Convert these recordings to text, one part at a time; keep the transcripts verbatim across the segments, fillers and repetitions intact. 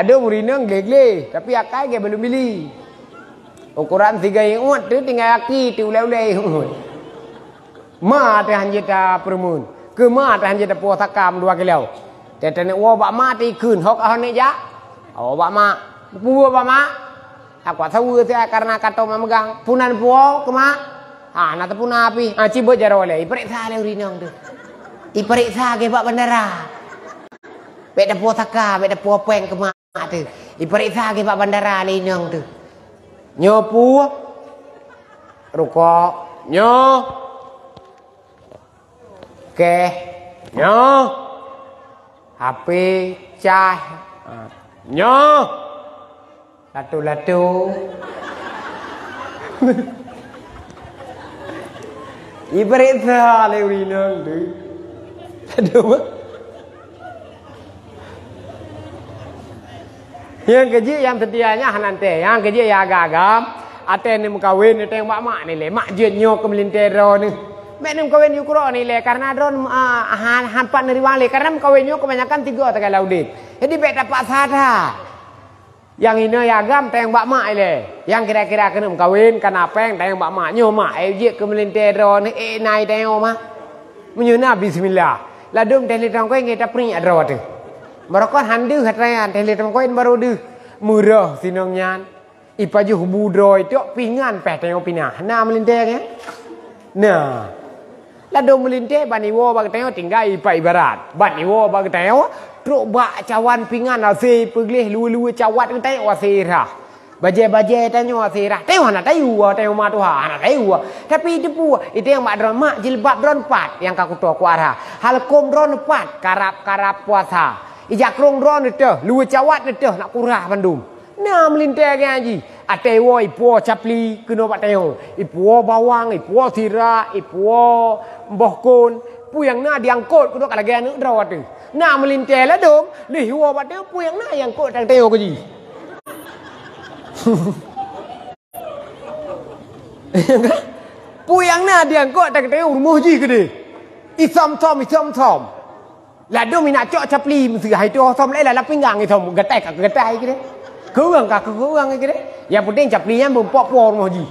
Ladôm ureueng inong glé-glé, tapi akai gét balum bili. Ukoran siga iôt teuh tinggai aki teuh ulée-ulée iôt. Ma teuh hanjeuet tapeureumeun, keu ma teuh hanjeuet tapuwoe sakam dua kilo. Teuh taneuk woe bak ma teuh ikheun, hok ahon neuk jak. Woe bak ma, peue bak ma? Aku saweue siat kareuna ka tom meugang. Puna neupeuwoe keu ma? Ha, na teupuna pih. Ha, ci beuet jaroe lé. Ipareksa lé ureueng inong teuh. Ipareksa gét bak bandara. Bék tapuwoe saka, bék tapuwoe péng keu ma teuh. Ipareksa gét bak bandara lé inong teuh. Nyoe peue? Rukok. Nyoe keh. Nyoe H P, cah. Ha. Nyoe latu-latu. Ipareksa lé ureueng inong teuh. Aduh. Nyang keujeuet nyang seutia nyan hana teuntèe, nyang keujeuet nyang agam-agam, até neumeukawen, até bak mak nilai, mak jeuet nyoe keu meulintèe droeneuh. Bèk neumeukawen yue keudroe nilai, kareuna droeneuh, ah, han, han pat neuriwang lé, kareuna meukawen nyoe keubanyakan tiga teuka lam udép. Jadi bèk tapaksa that. Nyang hinoe nyang agam tayang bak mak ilèe. Nyang kira-kira keuneuk meukawen, kana péng tayang bak mak. Nyoe mak, eh, jeuet keu meulintèe droeneuh, eh, nai tanyoe mak. Meunyoe na bismillah. Ladôm teuh lé tangkoi ngon tapriek droe teuh. Barokon han deuh atra nyan teuh lé tangkoi barô deuh. Meurôh sinong nyan. Ipajoh bu droe tok pingan pèh tanyoe pinah. Na meulintèe nyan? Na. Ladôm meulintèe ban iwoe bak geutanyoe tinggai ipat ibarat. Ban iwoe bak geutanyoe trok bak cawan pingan asèe peugleh luweue-luweue cawat geutanyoe asèe rhah. Bajèe-bajèe tanyoe asèe rhah. Tanyoe hana tayue, tanyoe ma tuha hana tayue. Tapi teupeue, iteueng bak droeneuh mak jilbab droeneuh pat nyang ka kuto kuat rhah. Halkom droeneuh pat karab-karab puasa. Ijakrông droeneuh teuh, luweue cawat teuh nak kurhah bandum. Na meulintèe geuh jih. Até woe ipuwoe capli keunoe bak tanyoe. Ipuwoe bawang, ipuwoe sira, ipuwoe boh kon. Peue nyang na diangkot keunoe ka lagèe aneuk droe teuh. Na meulintèe ladôm, lheuh iwoe bak tanyoe peue nyang na diangkot tang tanyoe keu jih. Peue nyang na diangkot tang tanyoe rumoh jih keudeh. Isom-som, isom-som. Ladôm inak cok capli meuseuha itu som lé lam pinggang isom gatai ka gatai kira. Kurang ka kurang kira. Yang penting capli nyan beumpok po rumoh jih.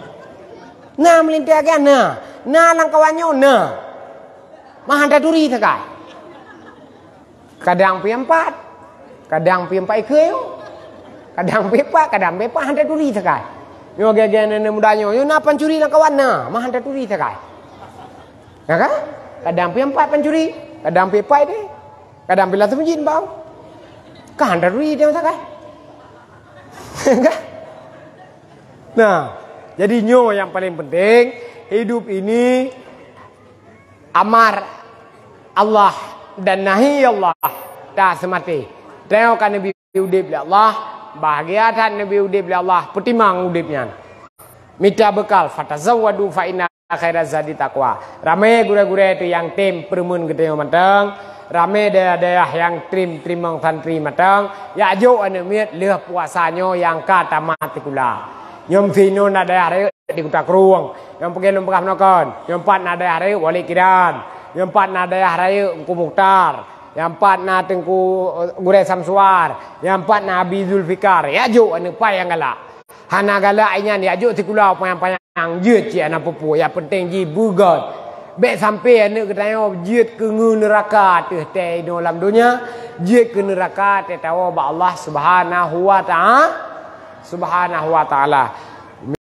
Na meulintèe geuh na. Na lam kawan nyoe na. Mahan taturi sakai. Kadang pi empat. Kadang pi empat ikeu. Kadang pi empat, kadang pi empat han taturi sakai. Nyoe gèe-gèe nenek muda nyoe. Nyoe na pancuri lam kawan na. Mahan taturi sakai. Ya kan? Kadang pi empat pancuri, kadang pi empat deh. Kadang pi langsung jin bau. Kan dari dia masakan. Kan? Nah, jadi nyoe yang paling penting, hidup ini amar Allah dan nahi Allah tak semati. Tengok kan Nabi udép lé Allah, bahagia that Nabi udép lé Allah, peutimang udép nyan. Mita beukal, fatazawwadu fa inna khairaz zadi taqwa. Ramé gurèe-gurèe teuh nyang tem peureumeun geutanyoe mantong, ramé dayah-dayah nyang tem teurimong santri mantong, yak jok aneuk miet lheuh puasa nyoe nyang ka tamat sikula. Nyoe meusinan na dayah rayeuk di Kuta Krueng, nyang peuget lôn peugah meunoe kon, nyoe pat na dayah rayeuk Wali Kiran, nyoe pat na dayah rayeuk Teungku Mukhtar, nyang pat na Teungku, eh, Gurèe Samsuar, nyang pat na Abi Zulfikar, yak jok aneuk pai nyang galak. Hana galak nyan, yak jok sikula panyang-panyang, jeuet cit hana peue-peue, nyang penting jih beugèt. Bèk sampai aneuk geutanyoe jeuet keu ngon neuraka teuh teuinoe lam donya, jeuet keu neuraka teuh tawoe bak Allah Subhanahu wa Ta'a-, Subhanahu wa Ta'ala.